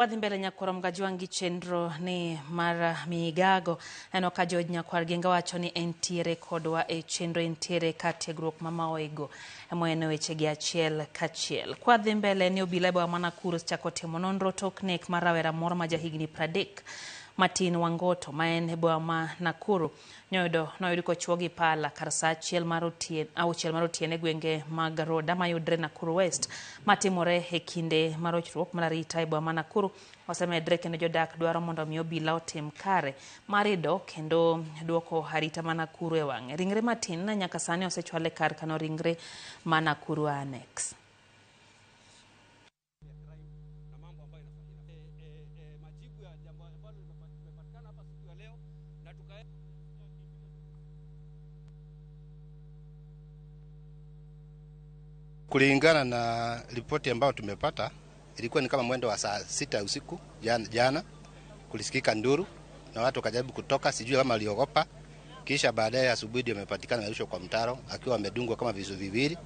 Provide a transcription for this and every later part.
Wadhi mbele nyakwar Mgajuangi chenro ni mar Migago. Aneno ka George Nyakwar Genga wacho ni entiere kodwa e chenro, entiere ka tiegruok ma Maoigo emoen wechegi achiel kachiel. Kwadhi mbele ni obila e boma ma Nakuru osechako timo nonro tok nek mar rawera moro ma jahigni 30 Martin Wangoto ma en e boma ma Nakuru noyud kochuo gi pala kar saa 6 mar otieno e gwenge mag Roda mayudre Nakuru West matimore e kinde mar rochruok mar arita e boma ma Nakuru osemedre kendo jodak dwaro mondo mi obila otim kare mar rido kendo duoko arita ma Nakuru e wang'e. Ringre Martin nyaka sani osechwal e kar kano ringre ma Nakuru Annex. Kulingana na ripoti ambayo tumepata, ilikuwa ni kama mwendo wa saa 6 usiku jana, kulisikika nduru na watu wakajaribu kutoka, sijui kama waliogopa. Kisha baadaye asubuhi ndio amepatikana amerushwa kwa mtaro akiwa amedungwa kama visu viwili.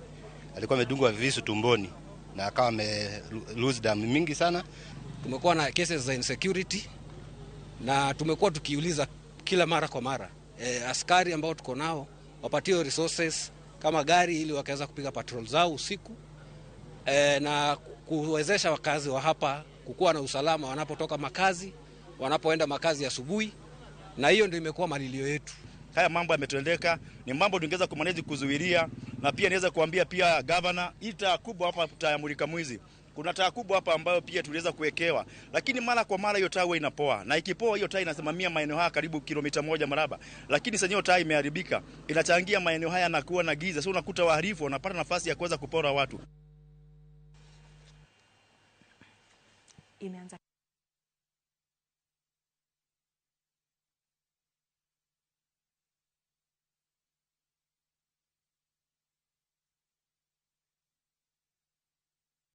Alikuwa amedungwa visu tumboni na akawa ame lose damu mingi sana. Tumekuwa na cases za insecurity na tumekuwa tukiuliza kila mara kwa mara, askari ambao tuko nao wapatiwe resources kama gari ili wakaweza kupiga patrol zao usiku, na kuwezesha wakazi wa hapa kukuwa na usalama wanapotoka makazi, wanapoenda makazi asubuhi, na hiyo ndio imekuwa malilio yetu. Haya mambo yametendeka, ni mambo tungeweza kumanage kuzuilia, na pia niweza kuambia pia governor, hii taa kubwa hapa tutayamulika mwizi. Kuna taa kubwa hapa ambayo pia tuliweza kuwekewa, lakini mara kwa mara hiyo taa huwa inapoa, na ikipoa hiyo taa inasimamia maeneo haya karibu kilomita 1 mraba. Lakini sasa hiyo taa imeharibika, inachangia maeneo haya na kuwa na giza. So unakuta wahalifu wanapata nafasi ya kuweza kupora watu. Imeanza.